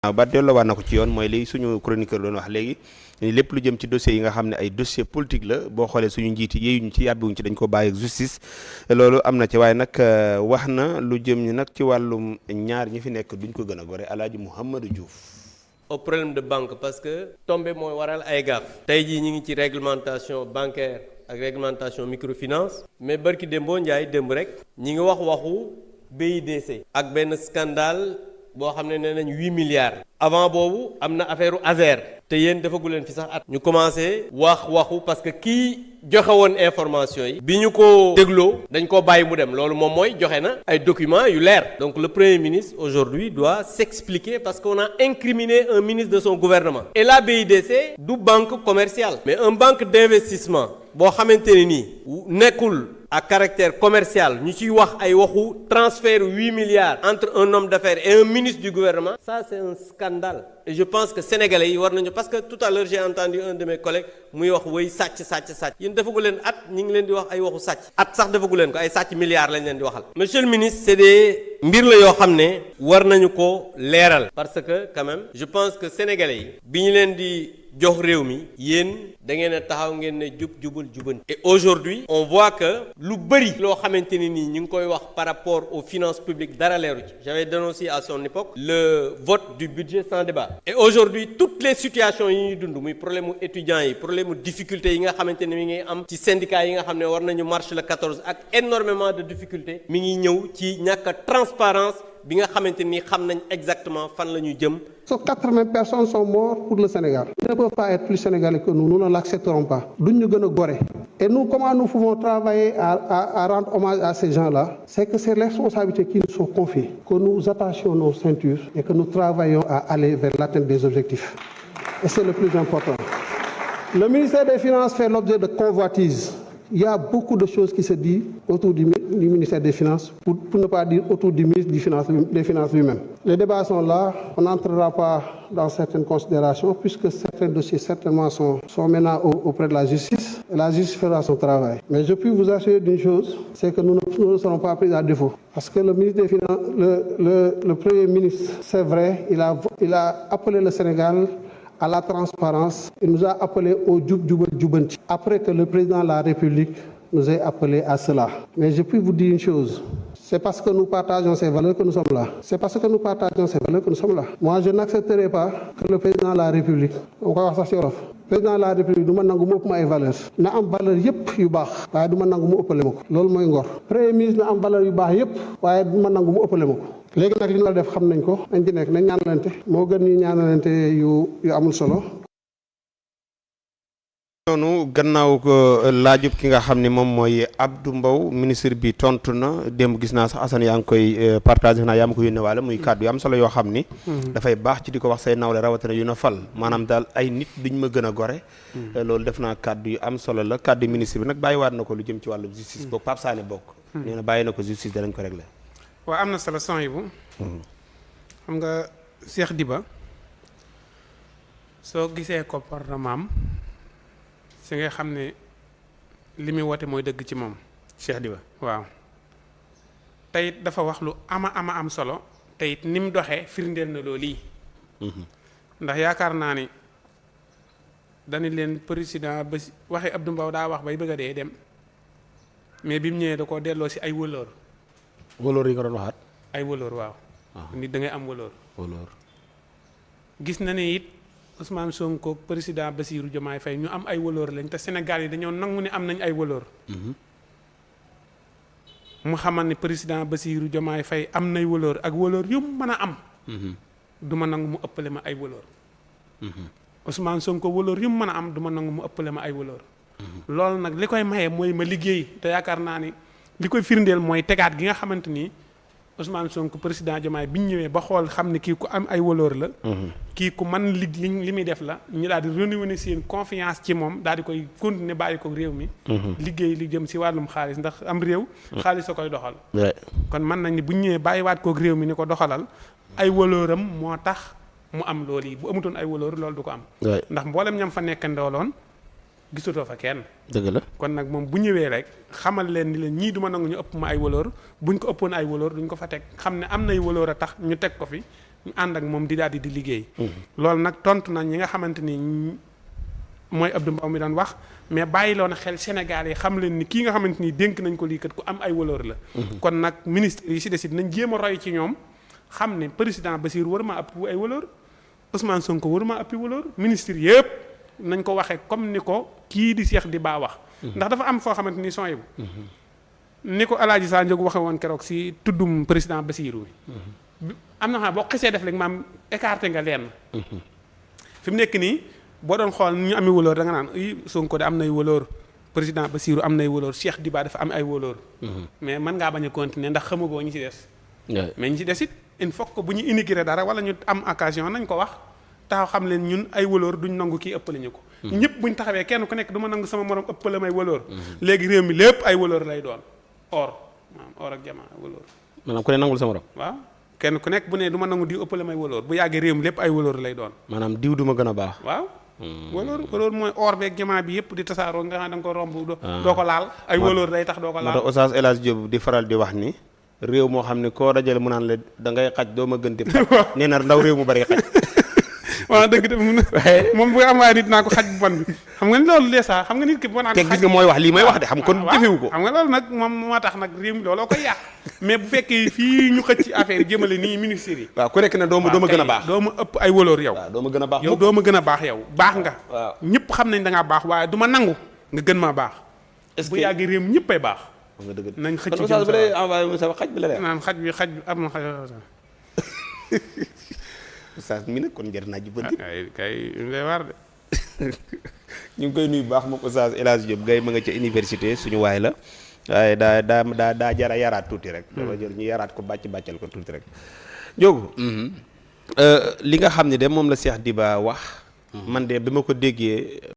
waaw ba delloowaat na ko ci yoon mooy li suñu chroniqueur doon wax léegi lépp lu jëm ci dossiers yi nga xam ne ay dossier politique la boo xoolee suñu njiit yi yéeyuñu ci yàbbiwuñ ci dañ ko bàyyi ak justice loolu am na ci waaye nag wax na lu jëm ñi nag ci wàllum ñaar ñi fi nekk duñ ko gën a gore Alaaji Mouhamadou Diouf. au problème de banque parce que tombé mooy waral ay gaaf. tey jii ñu ngi ci réglementation bancaire ak réglementation microfinance mais barki démboo Njaay démb rek ñi ngi wax waxu BIDC ak benn scandale boo xam ne nee nañ 8 milliards. avant boobu am na affaire u Azer te yéen defagu leen fi sax at. ñu commencé waxu parce que kii joxe woon information yi. bi ñu ko dégloo dañ koo bàyyi mu dem loolu moom mooy joxe na ay documents yu leer. donc le premier ministre aujourd'hui doit s'expliquer parce qu'on a incriminé un ministre de son gouvernement. et la BIDC du banque commerciale. mais un banque d'investissement boo xamante ne nii nekkul. à caractère commercial ñu ciy wax ay waxu transfert 8 milliards entre un homme d'affaires et un ministre du gouvernement ça c'est un scandale et je pense que sénégalais yi war nañu parce que tout à l'heure j'ai entendu un de mes collègues muy wax way sàcc yéen defagu leen at ñi ngi leen di wax ay waxu sàcc at sax defagu leen ko ay sàcc milliards lañ leen di waxal monsieur le ministre c'est des mbir la yoo xam ne war nañu ko leeral parce que quand même je pense que sénégalais yi bi ñu leen di jox réew mi yéen da ngeen a taxaw ngeen ne jubal jubanti et aujourd'hui on voit que lu bëri loo xamante ni nii ñu ngi koy wax par rapport aux finances publiques dara leeru ci j'avais dénoncé à son époque le vote du budget sans débat et aujourd'hui toutes les situations yi ñuy dund muy problème mu étudiants yi problème mu difficultés yi nga xamante ne mi ngi am ci syndicats yi nga xam ne war nañu marche le 14 ak énormément de difficultés mi ngi ñëw ci ñàkk a transparence bi nga xamante ni xam nañ exactement fan la ñu jëm. Sauf 80 personnes sont mortes pour le Sénégal. Ils ne peuvent pas être plus sénégalais que nous ne l'accepterons pas. Duñ ñu gën a gore. Et nous, comment nous pouvons travailler à rendre hommage à ces gens-là? C'est que c'est les responsabilités qui nous sont confiées, que nous attachions nos ceintures et que nous travaillons à aller vers l'atteinte des objectifs. Et c'est le plus important. Le ministère des Finances fait l'objet de convoitises. Il y a beaucoup de choses qui se disent autour du ministère des Finances, pour ne pas dire autour du ministre des Finances lui-même. Les débats sont là, on n'entrera pas dans certaines considérations, puisque certains dossiers certainement sont maintenant auprès de la justice, et la justice fera son travail. Mais je puis vous assurer d'une chose, c'est que nous ne serons pas pris à défaut. Parce que le ministre des Finances, le Premier ministre, c'est vrai, il a appelé le Sénégal à la transparence, il nous a appelé au jubanti. Après que le président de la République nous ait appelé à cela. Mais je puis vous dire une chose, c'est parce que nous partageons ces valeurs que nous sommes là. C'est parce que nous partageons ces valeurs que nous sommes là. Moi, je n'accepterai pas que le président de la République, on va voir ça sur l'offre. Président de la République du ma nangu mu ëpp ma ay valeurs na am valeur yëpp yu baax waaye du ma nangu mu ëppale ma ko loolu mooy ngor premier ministre na am valeur yu baax yëpp waaye du ma nangu mu ëppale ma ko léegi nag li ñu war a def xam nañ ko nañ ci nekk nañ ñaanalante moo gën ñu ñaanalante yu amul solo. noonu gannaaw ko laajub ki nga xam ne moom mooy Abdou Mbow ministre bi tontu na démb gis naa sax Assane yaa ngi koy partagé naa yaa ma ko yónnee waale muy kàddu yu am solo yoo xam ni dafay baax ci di ko wax say nawle rawatina yu na fal maanaam daal ay nit duñ ma gën a gore loolu def naa kàddu yu am solo la kàddu ministre bi nag bàyyiwaat na ko lu jëm ci wàllu justice boobu Pape Sané bokk nee na bàyyi na ko justice danañ ko réglé waaw am na solo son yi bu xam nga Cheikh Diba soo gisee comportement am si nga xam ne li muy woote mooy dëgg ci moom Cheikh Diba waaw teyit dafa wax lu am solo teyit ni mu doxee firndeel na loolu lii ndax yaakaar naa ni dañu leen président ba waxee Abdou Mbow daa wax bay bëgg a dee dem mais bi mu ñëwee da koo delloo si ay wëloor yi nga doon waxaat ay wëloor waaw nit da ngay am wëloor gis na ne it Ousmane Sonko président Bassirou Diomaye Faye ñu am ay wëloor lañ te Sénégal yi dañoo nangu ne am nañ ay wëloor mu xamal ne président Bassirou Diomaye Faye am nay wëloor ak wëloor yu mën a am du ma nangu mu ëppale ma ay wëloor Ousmane Sonko wëloor yu mën a am du ma nangu mu ëppale ma ay wëloor loolu nag li koy maye mooy ma liggéey te yaakaar naa ni li koy firndeel mooy tegaat gi nga xamante ni Ousmane Sonko président Diomaye bi ñu ñëwee ba xool xam ne kii ku am ay wëloor la kii ku man li muy def la ñu daal di renouveler seen confiance ci moom daal di koy continuer bàyyi ko réew mi liggéey li jëm si wàllum xaalis ndax am réew xaalis a koy doxal kon mën nañ ni bu ñu ñëwee bàyyiwaat kook réew mi ni ko doxalal ay wëlooram moo tax mu am loolu yi bu amutoon ay wëloor loolu du ko am ndax mboolem ñam fa nekk ndooloon gisutoo fa kenn dëgg la kon nag moom bu ñëwee rek xamal leen ni leen ñii du ma nangu ñu ëpp ma ay wëloor buñ ko ëppoon ay wëloor duñ ko fa teg xam ne am nay wëloor a tax ñu teg ko fi ñu ànd ak moom di daal di liggéey. loolu nag tontu nañ ñi nga xamante ni mooy Abdou Mbow mi doon wax mais bàyyiloo na xel Sénégal yi xam leen ni kii nga xamante ni dénk nañ ko lii kat ku am ay valeur la. kon nag ministre yi si desit nañ jéem a roy ci ñoom xam ne président Bassirou war maa ëpp ay valeur Ousmane Sonko war maa ëppi valeur ministre yëpp nañ ko waxee comme ni ko kii di Cheikh Diba wax. ndax dafa am foo xamante ni son yi ni ko El Hadj Sa Ndiogou waxee woon keroog si tuddum président Bassirou bi. am na xam boo xesee def rek maam écarté nga leen. fi mu nekk nii boo doon xool ñu amee valeur da nga naan Sonko de am nay valeur président Bassirou am nay valeur Cheikh Diba dafa am ay valeur. mais mën ngaa bañ a continuer ndax xamagoo ñi ci des. mais ñi ci des it il faut que bu ñu inaugurer dara wala ñu am occasion nañ ko wax taxaw xam leen ñun ay valeur duñ nangu kii ëppale ñu ko. ñëpp buñ taxawee kenn ku nekk du ma nangu sama morom ëppale may valeur. léegi réew mi lépp ay valeur lay doon or ak jamaa valeur. maanaam ku ne nangul sa morom. waaw kenn ku nekk bu ne du ma nangu diw ëppale may valeur bu yàggee réew mi lépp ay valeur lay doon. maanaam diw du ma gën a baax. waaw. valeur mooy or beeg jamaa bi yëpp di tasaaroo nga xam da nga ko romb doo ko laal ay valeur day tax doo ko laal. moo tax Oustaz El Hadj Diop di faral di wax ni réew moo xam ne koo dajale mu naan la da ngay xaj doo ma gën di xaj. nee na ndaw réew mu bari xaj. waaw dëgg de moom bu am waaye nit naa ko xaj bu bon bi xam nga ni loolu lee sax xam nga nit ki boo naan te gis nga mooy wax lii may wax de xam kon jëfewu ko. xam nga loolu nag moom moo tax nag réew mi looloo koy yàq mais bu fekkee fii ñu xëcc ci affaire jëmale nii ministère yi. waaw ku nekk ne doo ma gën a baax. doo ma ëpp ay valeur yow. waaw doo ma gën a baax yow doo ma gën a baax yow baax nga. waaw ñëpp xam nañ da ngaa baax waaye du ma nangu nga gën maa baax. est-ce que bu yàggee réew mi ñëpp ay baax. nga dëgg nañ xëcc kon Oustaz bi lay envoyé sa xaj bi la lay naan xaj bi am na xaj. Oustaz mi nag kon jar naa jubbanti. kay lay war de. ñu ngi koy nuyu bu baax moom Oustaz El Hadj Diop Gaye ma nga ca université suñu waay la waaye daa jara yaraat tuuti rek. dafa jël ñu yaraat ko bàccal ko tuuti rek. Ndiogou. li nga xam ne de moom la Cheikh Diba wax. man de bi ma ko déggee.